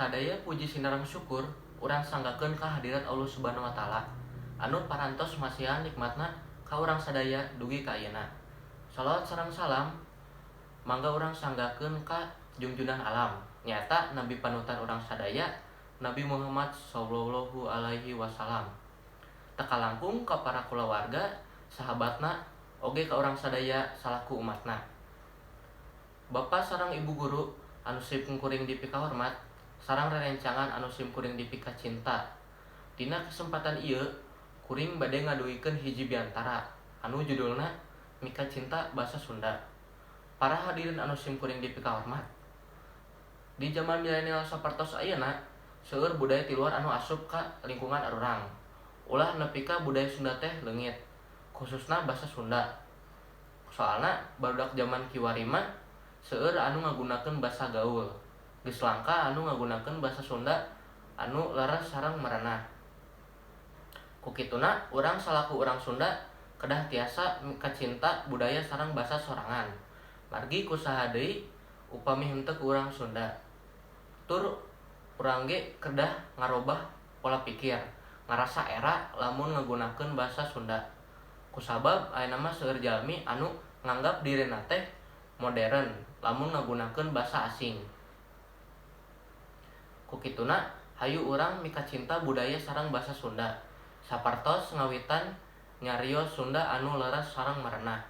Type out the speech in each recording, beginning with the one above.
Sadaya puji sinareng syukur urang sanggakeun ka hadirat Allah Subhanahu wa taala anu parantos masihan nikmatna ka urang sadaya dugi ka ayeuna. Salawat sareng salam mangga urang sanggakeun ka junjunan alam nyaeta nabi panutan urang sadaya, Nabi Muhammad shallallahu alaihi wasallam. Teu kalangkung ka para kulawarga, sahabatna, oge ka urang sadaya salaku umatna. Bapa sareng ibu guru anu simkuring dipikahormat sareng rerencangan anu simkuring dipikacinta. Dina kesempatan ieu kuring bade ngadugikeun hiji biantara anu judulna Mikacinta Basa Sunda. Para hadirin anu simkuring dipikahormat. Di zaman milenial sapertos ayeuna, seueur budaya ti luar anu asup ka lingkungan arurang. Ulah nepi ka budaya Sunda teh leungit, khususna basa Sunda. Soalna barudak jaman kiwari mah seueur anu ngagunakeun basa gaul, geus langka anu ngagunakeun basa Sunda anu leres sareng merenah. Ku kituna urang salaku urang Sunda kedah tiasa mikacinta budaya sareng basa sorangan. Margi ku saha deui upami henteu ku urang Sunda. Tur urang ge kedah ngarobah pola pikir, ngarasa era lamun ngagunakeun basa Sunda. Kusabab ayeuna mah seueur jalmi anu nganggap dirina teh modern lamun ngagunakeun basa asing. Ku kituna hayu urang mikacinta budaya sareng basa Sunda. Sapertos ngawitan nyarios Sunda anu leres sareng merenah.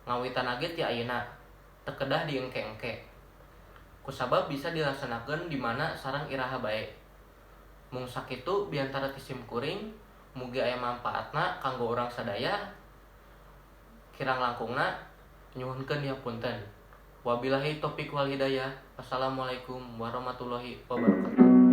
Ngawitanna ge ti ayeuna, teu kedah diengke-engke. Kusabab bisa dilaksanakeun di mana sareng iraha bae. Mung sakitu biantara ti simkuring, mugi aya mangpaatna kanggo urang sadaya. Kirang langkungna nyuhunkeun dihapunten. Wabillahi taufik wal hidayah. Wassalamualaikum warahmatullahi wabarakatuh.